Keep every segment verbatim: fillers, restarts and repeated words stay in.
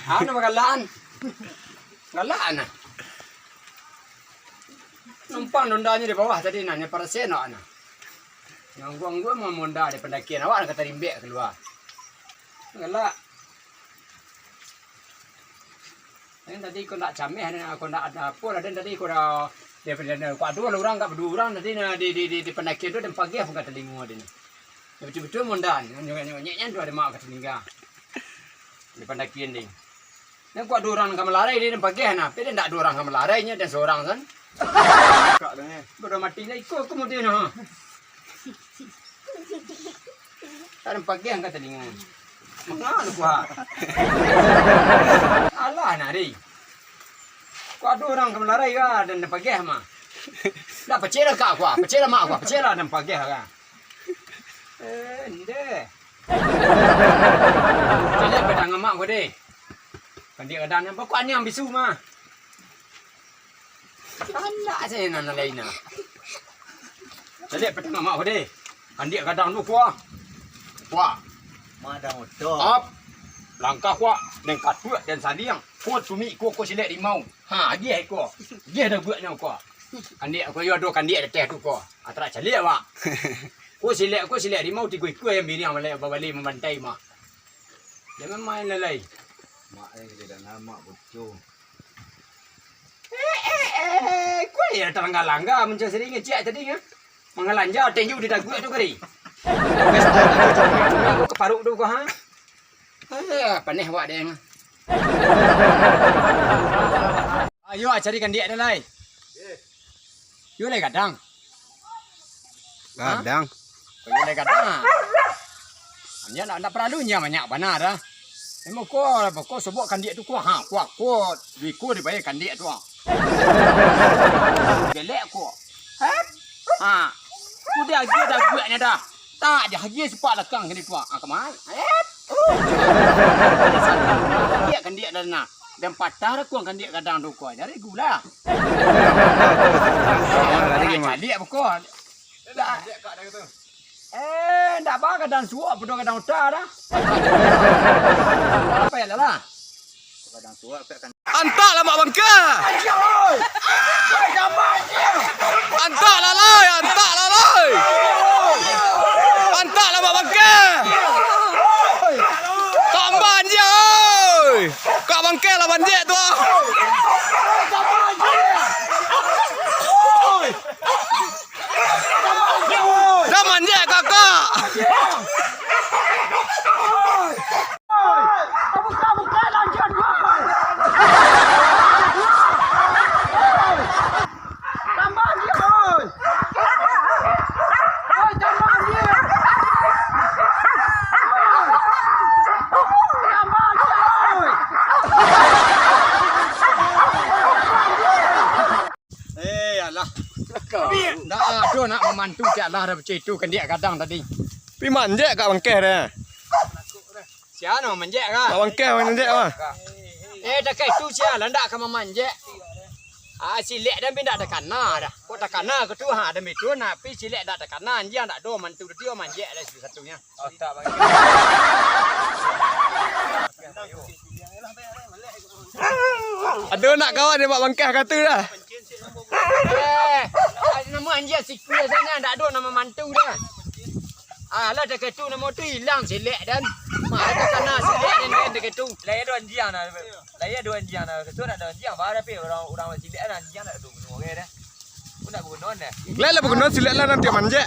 Anu galak an. Galak an. Numpang Honda-nyo di bawah tadi nah, nyo parasai nak nah. Nyo angguang-angguang mah Honda di pandakian, awak nan ka tarimbek kalua. Galak. Den tadi ko ndak cameh, den ko ndak ado apo lah, den tadi ko dah, den, den, den, ko ado lah urang, agak baduo urang tadi nah, di, di, di, di pandakian tu, den pagiah pun ka talingo den. Batua-batua Honda, nyongak-nyongak tu ado mak ka talingo. Di pandakian den. Nan ko ado urang ka malarai den, den pagiah nah, tapi den ndak ado urang ka malarai, nyo den sorang san. Kak dah, eh. Bodoh mati lah iko, ko mudi nah. Taruih pagiah ka talingo. Manga lu kuah. Alah, nari. Ko ado urang ka malarai ka, den pagiah mah. Dah pacik lah kak kuah, pacik lah mak kuah, pacik lah den pagiah ka. Eh, ndeh. Caliak batang amak kuah deh. Kandiak gadang nyo, bako aniang bisu mah. Anak sajo nan lain nah. Caliak batang amak kuah deh. Kandiak gadang tu kuah. Kuah. Madang oto. Ap. Langkah kuah. Den katuak, den saliang. Kuah tumik kuah, kuah silek rimau. Ha, agiah kuah. Agiah daguaknyo kuah. Kandiak kuah yo ado kandiak dateh tu kuah. Atarak caliak, Pak. Kuah silek, kuah silek rimau tigo ikua nan biriang balai, babalai mambantai, Mak. Jan main-main lah lai. Mak, eh, dia dah ngamak bocor. Eh, eh, eh, kau ya terangga-langga macam sering ngecek tadi, ya? Mangalanja tenju di daguak tu kali. Aku keparuk tu kau, ha? Eh, paneh awak deh. Ayo, cari kandiak dah lai. Yo lai gadang. Gadang. Ha? Yo lai gadang. Nyo ndak, ndak paralu nyo banyak bana dah. Emang ko, ko sobok kandiak tu ko, ha, kuat, kuat. Duit ko dibayar kandiak tu, ha. Gelek ko. Ha? Udah agiah daguaknyo dah. Tak, dah agiah sipak lakang kini tu, ha. Kamai. Kandiak, kandiak dah nah. Dan patah dah kuang kandiak gadang tu ko. Jadi gula. Caliak beko. Eh, ndak ba gadang suok, pedo gadang uta dah. Apa ya lah? Gadang suok, Antak lah mak bangka. Antak lah lai, antak lah lai. Antak lah mak bangka. Kak banjek, oi. Kak bangka lah banjek tu, ah. Dah manjek kakak. Eh, alah. Ndak ado nak mamantu cak lah dah bacito kandiak gadang tadi. Pi manjek kak bangkeh dah. Sia nan mamanjek kak? Kak bangkeh manjek mah. Eh, dakek tu sia lah ndak ka mamanjek. Ah, silek dan pi ndak takana dah. Kok takana ke tu, ha, dan betul nah, pi silek ndak takana, anjiang ndak ado mantu tu manjek dah satu-satunyo. Ado nak kawan dia mak bangkah kata dah. Eh, nama anjing siku sana ndak ado nama mantu dah. Alah, dekat tu nama tu hilang silek dan. Mah ada kana silek dan kan dekat tu. Lah ado anjing nah. Lah ado anjing nah. Kesudah ado anjing, baru tapi orang orang silek dah anjing dah tu. Oke dah. Lai lah baguno silek lah nanti manjek.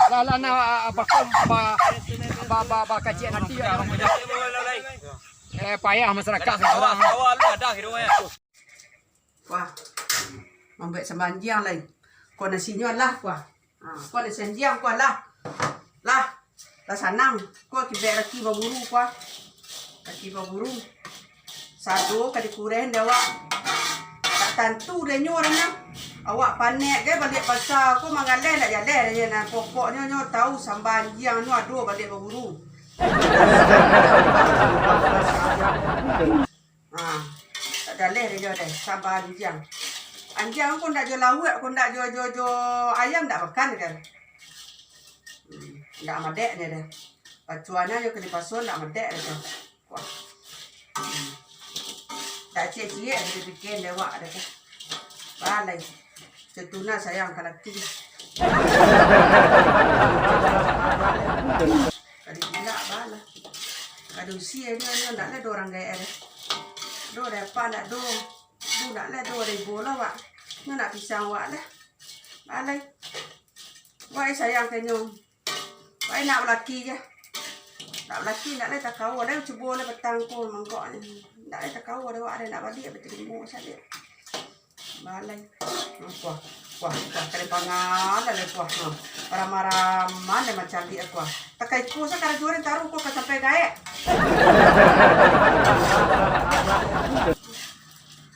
Lah, lah, nah, apa kau ba, ba, ba, ba kacik nanti ya. Eh, payah masyarakat sekarang. Wah, mambuek sambanjiang lai. Kau nasinyo lah, wah. Ha, ko lah sanjiang ko lah. Lah, lah sanang. Ko kibek laki baburu ko. Laki baburu. Sado ka dikureh dek awak. Tak tantu dek nyo urang nyo. Awak panek ge baliak pasa ko manggaleh ndak jaleh dek nyo nah. Pokoknyo nyo tau sambanjiang nyo ado baliak baburu. Ha, tak jaleh dek nyo deh, saba anjiang. Anjiang ko ndak jo lauak, ko ndak jo, jo, jo ayam ndak makan kan. Hmm, ndak amadek nyo deh. Pacuanyo jo ka dipaso, ndak medek dah tu. Wah. Hmm. Ndak ciek-ciek dah dipikia dek awak dah tu. Balai. Cetuna sayang ka laki. Ka ditulak balah. Ka diusia nyo, nyo ndak lai do urang gaek dah. Do dapek ndak do. Bu ndak lai do ribu lah, wak. Nyo nak pisang wak lah. Balai. Wak sayang ka nyo. Wak nak balaki je. Nak balaki ndak lai takao. Lai cubo lai patang ko mangkok ni. Ndak lai takao dek wak, nak baliak batarimo sajo. Balai. Kuah, kuah, kuah. Kari pangan lah kuah. Ramah-ramah lah macam dia kuah. Takai kuah sa karajo ni taruh kuah ka sampai gaek.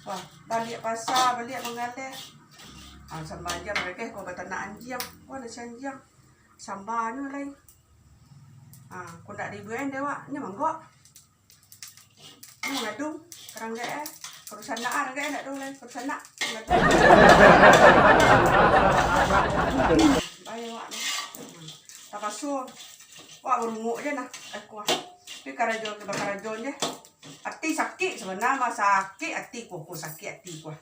Wah, baliak pasa, baliak manggaleh. Ah, samba anjiang mereka ko batanak anjiang. Ko nasi anjiang. Sambanyo lai. Ah, ko ndak dibuek dek wak, nyo manggok. Nyo mangadung, karang gaek eh. Karusan nak, ah, gaek ndak do lai, karusan nak. Mangadung. Bae wak ni. Tapaso. Wak barungok je nah, eh, kuah. Tapi karajo, bakarajo je. Ati sakik sabana mah, sakik ati kuah, kuah sakik ati kuah.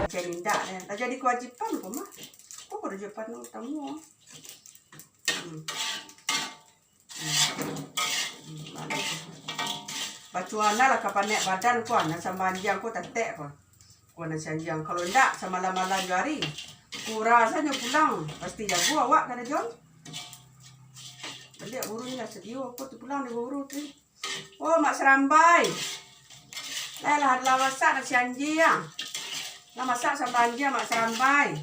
Macam indak, eh. Lah jadi kewajipan ko mah. Ko kewajipan utama. Hmm. Hmm. Hmm, bagus. Bacuana lah ka panek badan ko, nan samba anjiang ko tatek ko. Ko nan sanjiang. Kalau indak, samalam-malam jo ari. Kura sajo pulang. Pasti jago awak, kata Jon. Baliak buru ni lah, sadio ko tu pulang di buru tu. Oh, Mak Sarambai. Lah, lah, lah masak nasi anjiang. Lah masak samba anjiang, Mak Sarambai.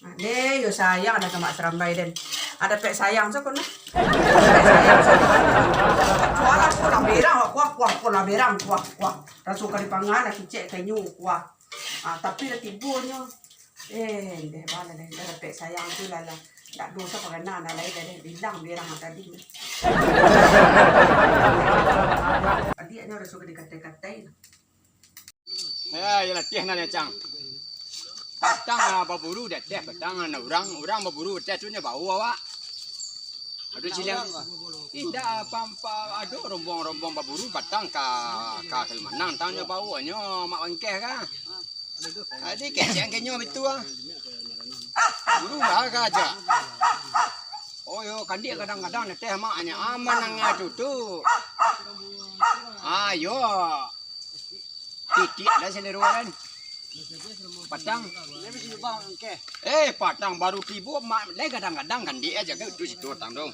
Ah, deh, yo sayang ado ka Mak Sarambai, den. Ado pek sayang sa ko nah. Pek sayang sa ko. Kuah lah, kuah lah berang, kuah, kuah, kuah lah berang, kuah, kuah. Raso kari pangan lah kicek kanyu, kuah. Ah, tapi lah tibonyo. Eh, deh, bala deh, dah dapek sayang tu lah, lah. Ndak dosa pagana, nak lain dah deh, bilang berang tadi. Adiaknyo raso ka dikatai-katai. Ya, iyalah, teh nan cang. Patang lah baburu di ateh, patang lah urang, urang baburu di ateh tu nyo bau awak. Aduh, ciliang. Indak, apa-apa, ado rombong-rombong baburu patang ka, ka kayu manang, tang nyo bau, nyo mak bangkeh ka. Jadi kecek kanyo bitu ah. Buru lah ka aja. Oh yo, kandik kadang-kadang di ateh maknyo aman nang tu tu. Ayo. Titik lah selero kan. Patang. Eh, patang baru tibo, mak, lai gadang-gadang kandik aja kan, tu situ tang tu.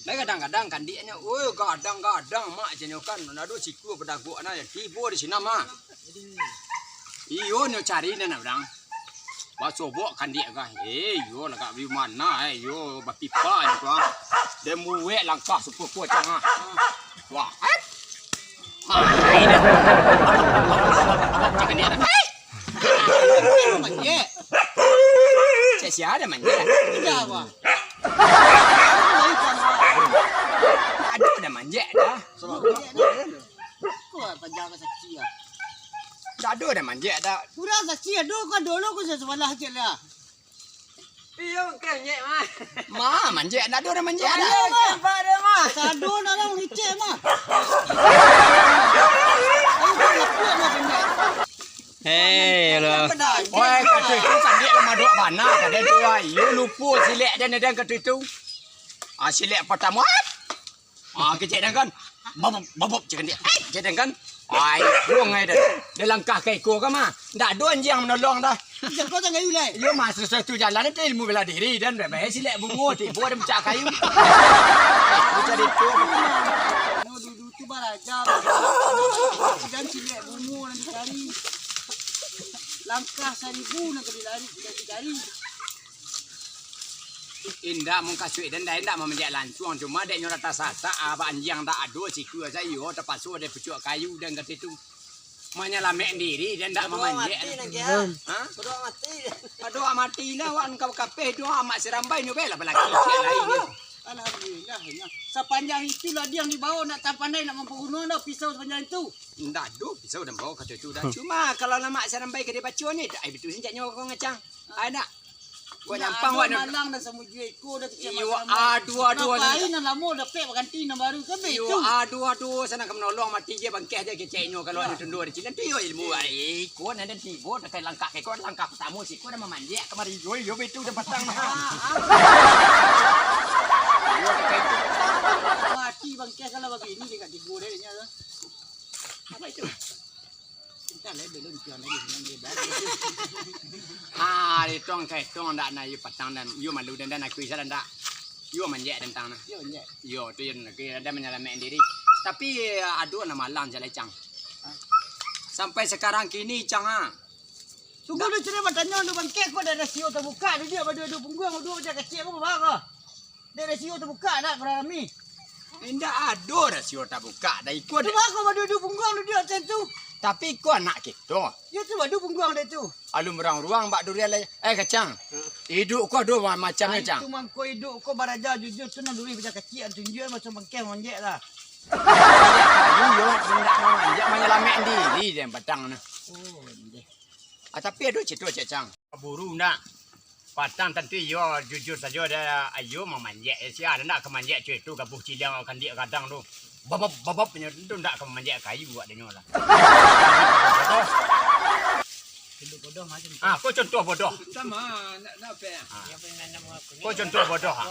Lai gadang-gadang kandiknyo, oi, gadang-gadang mak janyo kan, nado siku pedagok na, tibo di sina mah. Iyo, nyo cari nan urang. Basobok kandik ka. Eh, iyo, lagak di mana, eh, iyo, bapipa nyo tu, ah. Den buek langkah supo-supo cang, ah. Wah, eh. Hai dah. Abang cakap dia. Hai. Manjek. Cek sia dah manjek. Indak, Abang. Aduh, dah manjek dah. Manjek dah. Kau panjang saksi ah. Dah aduh, dah manjek dah. Urang saksi aduh, kau dulu kau sebelah cek lah. Iyo, kenyek mah. Ma, manjek, ndak ado urang manjek dah. Iyo, mah. Sado nak urang licek mah. Ayo, kau nak kuat mah, kenyek. Hei, lo. Woi, kato itu kandik lah madok bana, kato itu, ah. Iyo, lupo silek den, den kato itu. Ah, silek patamo. Ah, kecek den kan. Babuk, babuk, cek den. Eh, cek den kan. Ai, buang ai den. Den langkah ka iko ka mah. Ndak ado anjiang manolong dah. Jago tangga ulai. Iyo, mah, satu-satu jalan itu ilmu bela diri dan bae-bae silek bungo tibo di puncak kayu. Aku cari tu. Anu dulu tu baraja. Dan silek bungo nan dicari. Langkah saribu nan ka dilari, nan dicari. Indak, mun kasuik den, den indak mamanjek lansuang, cuma dek nyo lah tasasak, ah, bak anjiang tak ado, siku sajo, tapaso dek pucuak kayu den kato tu. Manyalamek diri, den indak mamanjek. Mati nan keh. Ha? Paduak mati. Paduak mati lah, wan kau kapeh tu, amak sirambai nyo beh lah balaki ciek lain. Alhamdulillah, nya. Sapanjang itu lah dia yang dibawa, nak tapandai, nak mampaguno dah pisau sapanjang itu. Indak ado pisau den bawa kato tu dah. Cuma kalau lamak sirambai ka dibaco ni, ai betul sih caknyo kau ngacang. Ai nak. Kok nyampang wak nan malang dah samujua iko dah kecek. Iyo, aduh, aduh, aduh. Ngapain nan lamo dapek baganti nan baru kan. Iyo, betul. Aduh, aduh, sanang ka manolong mati je bangkeh je keceknyo kalau ado tunduak di sinan tu yo ilmu. Iko nan tibo datai langkah ke iko langkah partamo siko dah mamanjek kamari. Yo, yo, betul dah patang dah. Iyo, datai tu. Mati bangkeh kalau babini dekat tigo deh nyo tu. Apa itu? Entah lah, belum tuan lagi, senang dia baru. Ah, ditong kaitong ndak na, iyo patang dan iyo malu dan, dan aku isa dan ndak. Iyo manjek tentang nah. Iyo, manjek. Iyo, tu iyo nak ada menyelamatkan diri. Tapi ado nama malang jalai cang. Ah. Sampai sekarang kini cang ah. Sungguh lu cerita batanyo lu bangkek kok dari sio terbuka, dia pada adu pungguang, adu macam kecil kau bawa kau. Dek rasio tabuka nak, barami. Indak ado rasio tabuka, dah iko dek. Cubo ko badu-adu pungguang duduak macam tu. Tapi iko anak kito. Yo tu badu pungguang dek tu. Alun ruang-ruang bak durian lai. Eh, kacang. Iduik ko ado ma-, macamnyo, Cang. Itu mangko iduik ko baraja jujur tu nan duri bajak kacik, tunjuak macam bangkeh monjek lah. Kayu yo, indak mamanjek, manyalamek diri dek batang tu. Oh, ndeh. Ah, tapi ado cito, Cang. Buru ndak. Patang tantu iyo jujur sajo, dah ayo mamanjek. Sia ndak ka manjek cuy tu gabuh ciliang kandik gadang tu. Babab, babab nyo tu ndak ka manjek kayu awak dinyo lah. Ah, ko contoh bodoh. Sama, nak, nak apa ya? Ah. Ko contoh bodoh ah.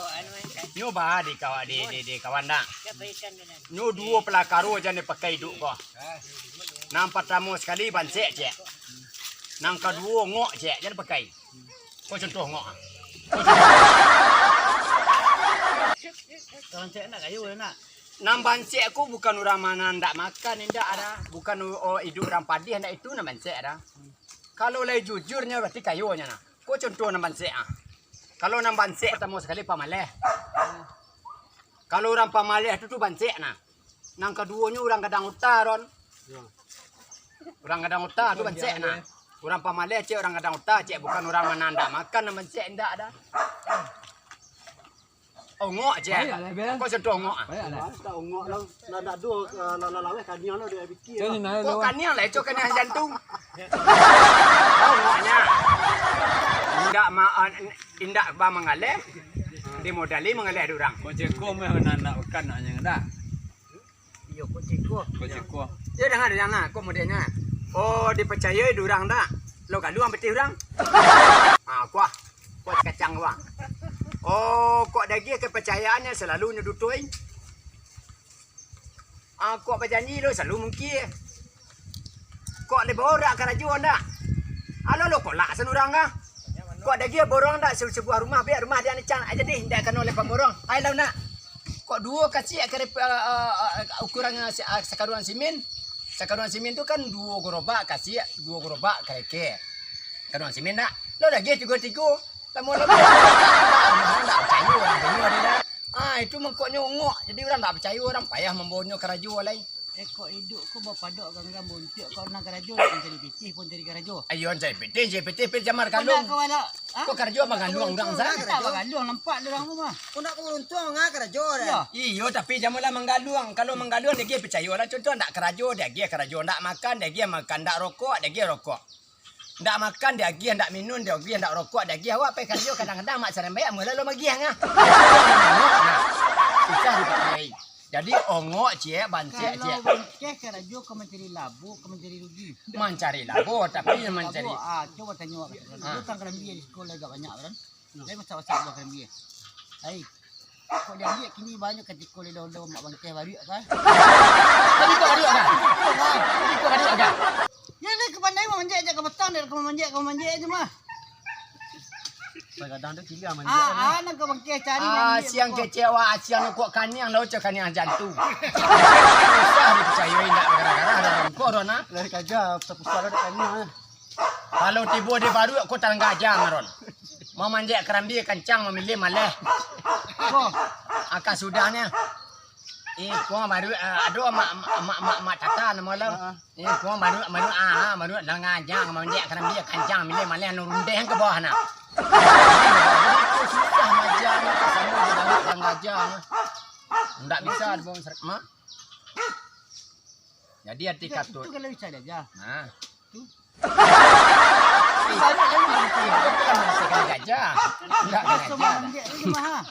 Nyo ba di kawan, di, di, di kawan dak. Nyo duo palakaro jan dipakai iduik ko. Nan partamo sakali bansek cek. Nan kaduo ngok cek, jan dipakai. Ko contoh ngok ah. Kalau cek nak kayu nak. Nan bansek ko bukan urang ma nan ndak makan, indak ada. Bukan u-, o, iduik urang padih, ndak itu nan bansek ada. Kalau lai jujurnyo, berarti kayonyo nah. Ko contoh nan bansek ah. Kalau nan bansek partamo sakali pamaleh. Kalau urang pamaleh tu, tu bansek nah. Nan kaduonyo urang gadang uta, Ron. Yo. Urang gadang uta tu bansek nah. Urang pamaleh cek urang gadang uta cek, bukan urang ma nan ndak makan nan bansek, indak ada. Ongok cek. Baiklah, Bel. Ko contoh ongok ah. Baiklah. Ongok lah. Lah dak ado, eh, lah, lah laweh kaniang lah, dak pikir lah. Kok kaniang lah, cok kaniang jantung. Ongoknyo. Indak ma-, eh, indak ba mangaleh. Dimodali mangaleh dek urang. Kok ceko meh nan nak makan nak nyang dah. Iyo, kok ceko. Kok ceko. Yo, danga, danga, kok modeknyo. Oh, dipacayoi dek urang dak? Lo galuang pitih urang. Ah, kuah. Kuah kacang kuah. Oh, kok dagiah kepercayaannyo salalu nyo dutoi. Ah, kok bajanji lo salalu mungkin. Kok le borak karajo ndak? Alo lo kolak san urang kah? Kok dagiah borong ndak se-, sebuah rumah, biak rumah di anecang aja deh, ndak kano le pamborong. Ai lo nak. Kok duo kasiak kare-, eh, eh, eh, ukuran, eh, se-, eh, sakaruang simin. Sakaruang simin tu kan duo gorobak kasiak, duo gorobak kareke. Sakaruang simin nak. Lo dagiah tigo-tigo. Lamo-lamo. Urang ndak picayo urang punyo ado lah. Ah, itu mangkonyo ongok. Jadi urang ndak picayo, urang payah mambawonyo karajo lai. Eh, kok iduik ko bapadok ganggang buntuak, kok nan karajo, mancari pitih pun cari karajo. Ayo, mancari pitih, mancari pitih, pitih jamar kalung. Kok karajo manggaluang urang sa? Ndak manggaluang, nampak dek urang tu mah. Kok ndak ka baruntuang mangga karajo dah. Iyo. Iyo, tapi jamulah manggaluang. Kalau manggaluang, dagiah picayo lah. Contoh, ndak karajo, dagiah karajo, ndak makan, dagiah makan, ndak rokok, dagiah rokok. Ndak makan, diagiah, ndak minun, diagiah, ndak rokok, diagiah. Awak pai karajo, kadang-kadang mak sarembai, amuah lalu magiah ngah. Nah, susah dipakai. Jadi, ongok ciek, bansek ciek. Kalau bangkeh karajo ka mancari labo, ka mancari rugi. Mancari labo, tapi mancari. Labo, ah, cubo tanyo awak. Ah. Utang karambia di siko agak banyak, kan? Lai masak-masak buah karambia. Ai. Kok diambiak kini banyak katiko lidah-lidah mak bangkeh baruak kan? Jadi kok baruak kan? Jadi kok baruak kan? Ya, dia kepandai mamanjek je, ka batang dia, ka mamanjek, ka mamanjek je mah. Kadang tu kiri aman. Ah, ah, nak ka bangkeh cari. Ah, siang kecewa, siang kok kaniang lah, cak kaniang jantung. Susah dipercayai, ndak gara-gara ada orang korona. Lah, kaja, pusat-pusat lah kaniang, eh. Kalau tibo di baruak, ko tarang gajang, Ron. Mamanjek karambia kancang, mamilih maleh. Ko. Aka sudahnyo. Eh, ko baruak, eh, ado mak, mak, mak, mak, mak tata namo lo. Ha. Eh, ko baruak, baruak, ah, baruak tarang gajang, mamanjek karambia kancang, milih maleh, anu rundeh ka bawah nah. Susah majang, samo di baruak tarang gajang. Ndak bisa dibawa serak, mak. Jadi, ati katut. Itu kalau bisa dia aja. Nah. Tu. Itu kan manusia gaji. Ya, ndak sengaja. Nah.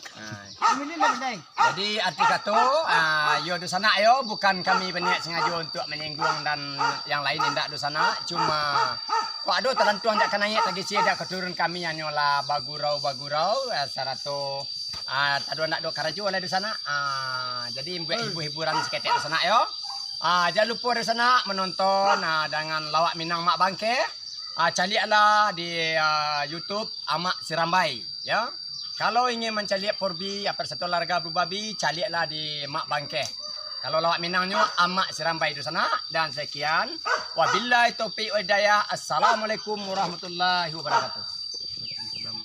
Jadi arti kato, ah, yo dunsanak yo, bukan kami baniat sangajo untuak manyingguang dan yang lain, indak dunsanak. Cuma kok ado talantuang jak ka naiak, tagisia jak ka turun, kami hanyolah bagurau-bagurau, ah, sarato, ah, tado ndak do karajo lah dunsanak. Ah, jadi buek hibur-hiburan saketek dunsanak yo. Ah, jan lupo dunsanak manonton, ah, dengan lawak Minang Mak Bangkeh. Ah, caliaklah di, ah, YouTube Amak Sirambai, ya. Kalau ingin mancaliak four B, apa satu larga Blue Babi, caliaklah di Mak Bangkeh. Kalau lawak Minangnyo, Amak Sirambai dunsanak. Dan sekian. Wabillahi taufiq wal hidayah. Assalamualaikum warahmatullahi wabarakatuh.